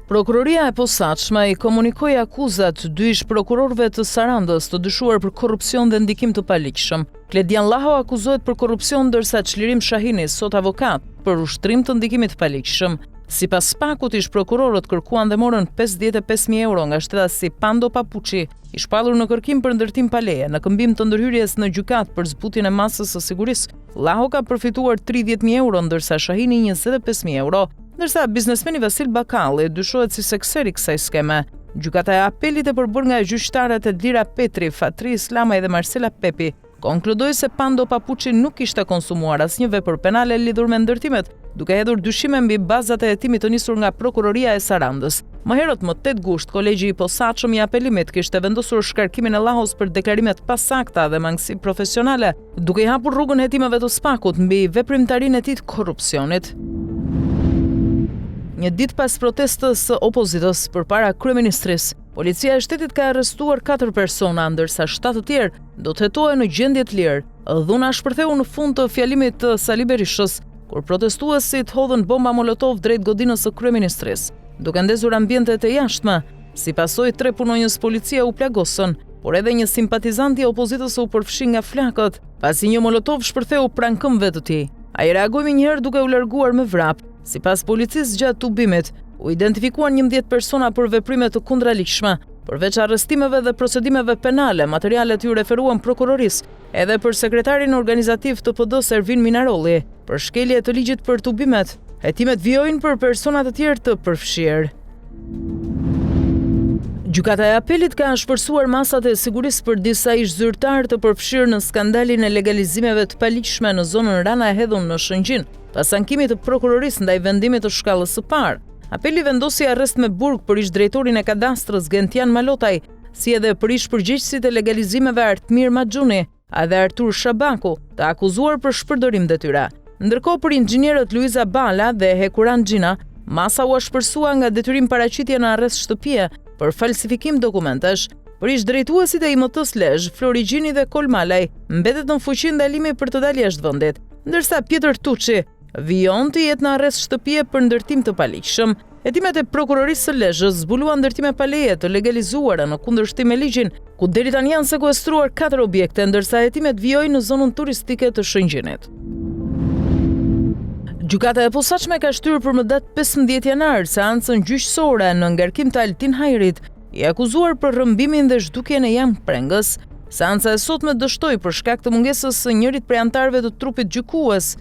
Prokuroria e Posaçme i komunikoi akuzat dy ish-prokurorëve të Sarandës të dyshuar për korrupsion dhe ndikim të paligjshëm. Kledian Llaho akuzohet për korrupsion ndërsa Çlirim Shahini, sot avokat, për ushtrim të ndikimit të paligjshëm. Sipas SPAK-ut, ish-prokurorët kërkuan dhe morën 55.000 euro nga shtetasi Pando Papuçi, i shpallur në kërkim për ndërtim pa leje, në këmbim të ndërhyrjes në gjykatë për zbutjen e masës së sigurisë. Llaho ka përfituar 30.000 euro, ndërsa Shahini 25.000 euro. Ndërsa biznesmeni Vasil Bakalli dyshohet si sekser i kësaj skeme. Gjykata e Apelit e përbërë nga gjyqtarët Edlira Petri, Fatri Islamaj dhe Marsela Pepi, konkludoi se Pando Papuçi nuk kishte konsumuar asnjë vepër penale lidhur me ndërtimet, duke hedhur dyshime mbi bazat e hetimit të nisur nga Prokuroria e Sarandës. Më herët, më 8 gusht, Kolegji i Posaçëm i Apelimit kishte vendosur shkarkimin e Llahos për deklarime të pasakta dhe mangësi profesionale, duke i hapur rrugën hetimeve të SPAK-ut mbi veprimtarinë e tij të korrupsionit. Një ditë pas protestës së opozitës përpara kryeministrisë, policia e shtetit ka arrestuar 4 persona, ndërsa 7 të tjerë do të hetohen në gjendje të lirë. Dhuna shpërtheu në fund të fjalimit të Sali Berishës, kur protestuesit hodhën bomba molotov drejt godinës së kryeministrisë, duke ndezur ambientet e jashtme. Si pasojë, tre punonjës policie u plagosën, por edhe një simpatizant i opozitës u përfshi nga flakët, pasi një molotov shpërtheu pranë këmbëve të tij. Ai reagoi menjëherë duke u larguar me vrap. Sipas policisë gjatë tubimit, u identifikuan 11 persona për veprime të kundraligjshme. Përveç arrestimeve dhe procedimeve penale, materialet iu referuan prokurorisë, edhe për sekretarin organizativ të PD-së Ervin Minarolli, për shkelje të ligjit për tubimet. Hetimet vijojnë për persona të tjerë të përfshirë. Gjykata e Apelit ka ashpërsuar masat e sigurisë për disa ish-zyrtarë të përfshirë në skandalin e legalizimeve të paligjshme në zonën Rana e Hedhun në Shëngjin, pas ankimit të prokurorisë ndaj vendimit të shkallës së parë. Apeli vendosi arrest me burg për ish-drejtorin e kadastrës Gentian Malotaj, si edhe për ish-përgjegjësit e legalizimeve Artmir Maxhuni, dhe Artur Shabaku, të akuzuar për shpërdorim detyre. Ndërkohë për inxhinierët Luiza Bala dhe Hekuran Xhina, masa u ashpërsua nga detyrim paraqitje në arrest shtëpie për falsifikim dokumentesh. Për ish drejtuesit e IMT-së Lezhë, Flori Gjini dhe Kol Malaj, mbetet në fuqi ndalimi për të dalë jashtë vendit. Ndërsa Pjetër Tuçi vijon të jetë në arrest shtëpie për ndërtim të paligjshëm. Hetimet e Prokurorisë së Lezhës zbuluan ndërtime pa leje të legalizuara në kundërshtim me ligjin, ku deri tani janë sekuestruar 4 objekte, ndërsa hetimet vijojnë në zonën turistike të Shëngjinit. Gjykata e Posaçme ka shtyrë për më datë 15 janar seancën gjyqësore në ngarkim të Altin Hajrit, i akuzuar për rrëmbimin dhe zhdukjen e Jan Prengës. Seanca e sotme dështoi për shkak të mungesës së njërit prej anëtarëve të trupit gjykues,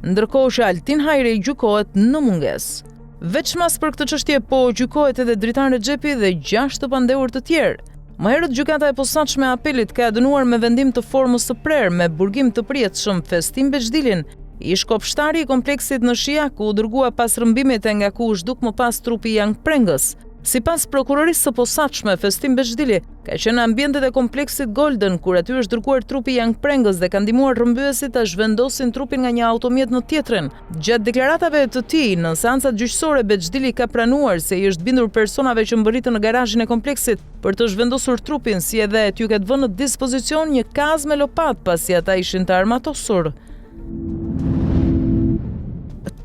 ndërkohë që Altin Hajri gjykohet në mungesë. Veçmas për këtë çështje po gjykohet edhe Dritan Rexhepi dhe 6 të pandehur të tjerë. Më herët gjykata e posaçme e apelit ka dënuar me vendim të formës së prerë me burgim të përjetshëm Festim Bejdilin, ish kopshtari i kompleksit në Shijak, ku u dërgua pas rrëmbimit e nga ku u zhduk më pas trupi i Jan Prengës. Sipas prokurorisë së posaçme, Festim Bejdili ka qenë në ambientet e kompleksit Golden, kur aty është dërguar trupi i Jan Prengës dhe ka ndihmuar rrëmbyesit ta zhvendosin trupin nga një automjet në tjetrin. Gjatë deklaratave të tij në seancat gjyqësore, Bejdili ka pranuar se i është bindur personave që mbërritën në garazhin e kompleksit për të zhvendosur trupin, si edhe t'ju ketë vënë në dispozicion një kazmë e lopatë pasi ata ishin të armatosur.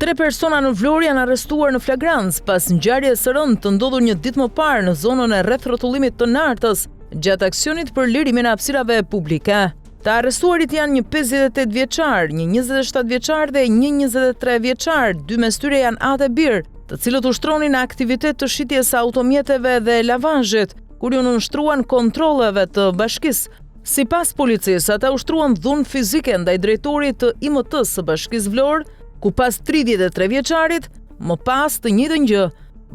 Tre persona në Vlorë janë arrestuar në flagrancë pas ngjarjes së rëndë të ndodhur një ditë më parë në zonën e rrethrrotullimit të Nartës, gjatë aksionit për lirimin e hapësirave publike. Të arrestuarit janë një 58 vjeçar, një 27 vjeçar dhe një 23 vjeçar, dy mes tyre janë atë e bir, të cilët ushtronin aktivitet të shitjes së automjeteve dhe lavazhit, kur iu nënshtruan kontrolleve të bashkisë. Sipas policisë, ata ushtruan dhunë fizike ndaj drejtorit të IMT-së së Bashkisë Vlorë, ku pas 33 vjeçarit, më pas të njëjtën gjë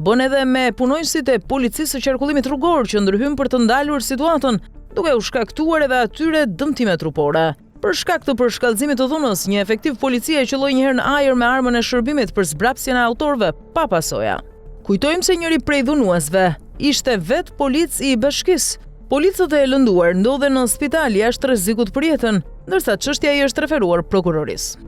bënë edhe me punonjësit e policisë së qarkullimit rrugor që ndërhynë për të ndalur situatën, duke u shkaktuar edhe atyre dëmtime trupore. Për shkak të përshkallëzimit të dhunës, një efektiv policie qëlloi një herë në ajër me armën e shërbimit për zbrapsjen e autorëve, pa pasoja. Kujtojmë se njëri prej dhunuesve ishte vetë polic i bashkisë. Policët e lënduar ndodhen në spital jashtë rrezikut për jetën, ndërsa çështja i është referuar prokurorisë.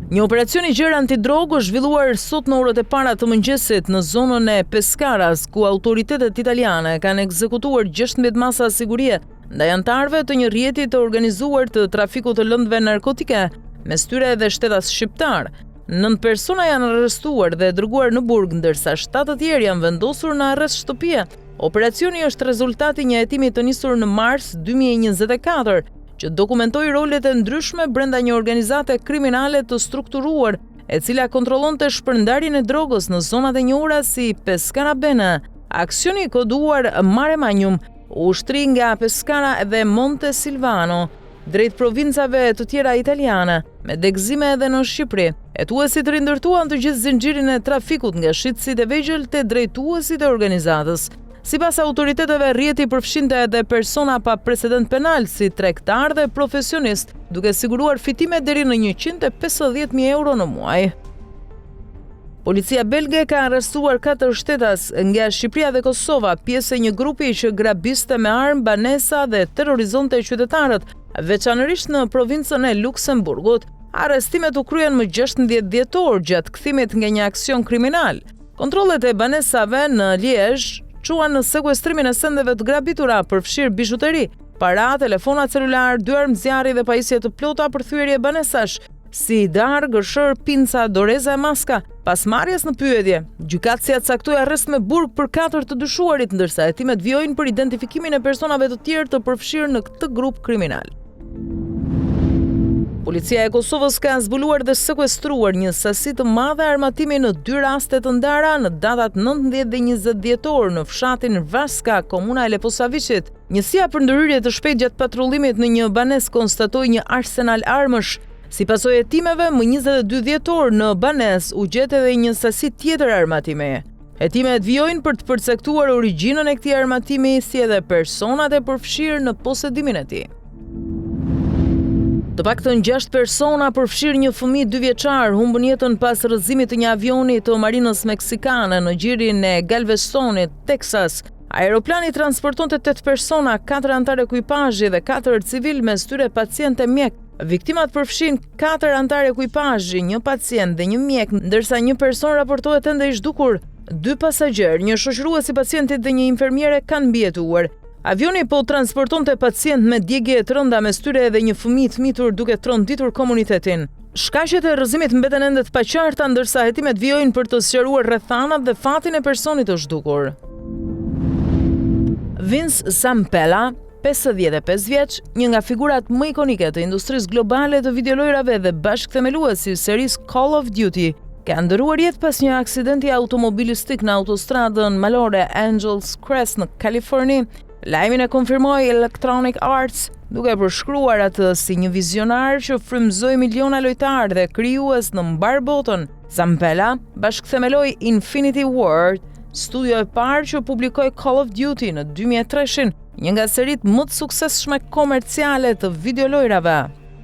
Një operacion i gjerë antidrogë është zhvilluar sot në orët e para të mëngjesit në zonën e Pescaras, ku autoritetet italiane kanë ekzekutuar 16 masa sigurie ndaj anëtarëve të një rrjeti të organizuar të trafikut të lëndëve narkotike, mes tyre edhe shtetas shqiptarë. Nëntë persona janë arrestuar dhe dërguar në burg, ndërsa 7 të tjerë janë vendosur në arrest shtëpie. Operacioni është rezultat i një hetimi të nisur në mars 2024, që dokumentoi rolet e ndryshme brenda një organizate kriminale të strukturuar, e cila kontrollonte shpërndarjen e drogës në zonat e njohura si Pescara Bene. Aksioni i koduar Mare Magnum u shtri nga Pescara dhe Montesilvano drejt provincave të tjera italiane, me degëzime edhe në Shqipëri. Hetuesit rindërtuan të gjithë zinxhirin e trafikut nga shitësit e vegjël te drejtuesit e organizatës. Sipas autoriteteve, rrjeti përfshinte edhe persona pa precedent penal, si tregtarë dhe profesionistë, duke siguruar fitime deri në 150.000 euro në muaj. Policia belge ka arrestuar katër shtetas nga Shqipëria dhe Kosova, pjesë e një grupi që grabiste me armë banesa dhe terrorizonte qytetarët, veçanërisht në provincën e Luksemburgut. Arrestimet u kryen më 16 dhjetor gjatë kthimit nga një aksion kriminal. Kontrollet e banesave në Liezh çuan në sekuestrimin e sendeve të grabitura, përfshirë bizhuteri, para, telefona celularë, dy armë zjarri dhe pajisje të plota për thyerje banesash. si darë, gërshërë, pinca, doreza e maska. Pas marrjes në pyetje, gjykatësja caktoi arrest me burg për katër të dyshuarit, ndërsa hetimet vijojnë për identifikimin e personave të tjerë të përfshirë në këtë grup kriminal. Policia e Kosovës ka zbuluar dhe sekuestruar një sasi të madhe armatimi në dy raste të ndara në datat 19 dhe 20 dhjetor në fshatin Vaska, komuna e Leposaviqit. Njësia për ndërhyrje të shpejtë gjatë patrullimit në një banesë konstatoi një arsenal armësh. Si pasojë e hetimeve, më 22 dhjetor në banesë u gjet edhe një sasi tjetër armatimi. Hetimet vijojnë për të përcaktuar origjinën e këtij armatimi si edhe personat e përfshirë në posedimin e tij. Të paktën 6 persona përfshirë një fëmijë dyvjeçar humbën jetën pas rrëzimit të një avioni të marinës meksikane në gjirin e Galvestonit, Texas. Aeroplani transportonte 8 persona, 4 anëtarë ekuipazhi dhe 4 civilë, mes tyre pacientë e mjekë. Viktimat përfshijnë 4 anëtarë ekuipazhi, një pacient dhe një mjek, ndërsa një person raportohet ende i zhdukur. Dy pasagjerë, një shoqërues i pacientit dhe një infermiere kanë mbijetuar. Avioni po transportonte pacientë me djegie të rënda mes tyre edhe një fëmijë të mitur duke tronditur komunitetin. Shkaqet e rrëzimit mbeten ende të paqarta ndërsa hetimet vijojnë për të sqaruar rrethanat dhe fatin e personit të zhdukur. Vince Zampella, 55 vjeç, një nga figurat më ikonike të industrisë globale të videolojrave dhe bashkëthemelues i serisë Call of Duty, ka ndërruar jetë pas një aksidenti automobilistik në autostradën malore Angeles Crest në Kaliforni. Lajmin e konfirmoi Electronic Arts, duke e përshkruar atë si një vizionar që frymëzoi miliona lojtarë dhe krijues në mbarë botën. Zampella bashkëthemeloi Infinity Ward, studio e parë që publikoi Call of Duty në 2003-shin, një nga seritë më të suksesshme komerciale të videolojrave.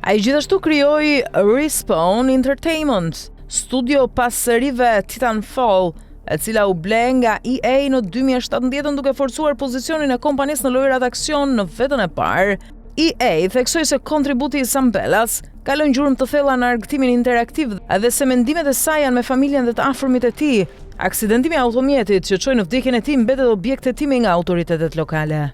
Ai gjithashtu krijoi Respawn Entertainment, studio pas serive Titanfall, e cila u ble nga EA në 2017 duke forcuar pozicionin e kompanisë në lojërat aksion në vetën e parë. EA theksoi se kontributi i Zampellas ka lënë gjurmë të thella në argëtimin interaktiv dhe se mendimet e saj janë me familjen dhe të afërmit e tij. Aksidentimi i automjetit që çoi në vdekjen e tij mbetet objekt hetimi nga autoritetet lokale.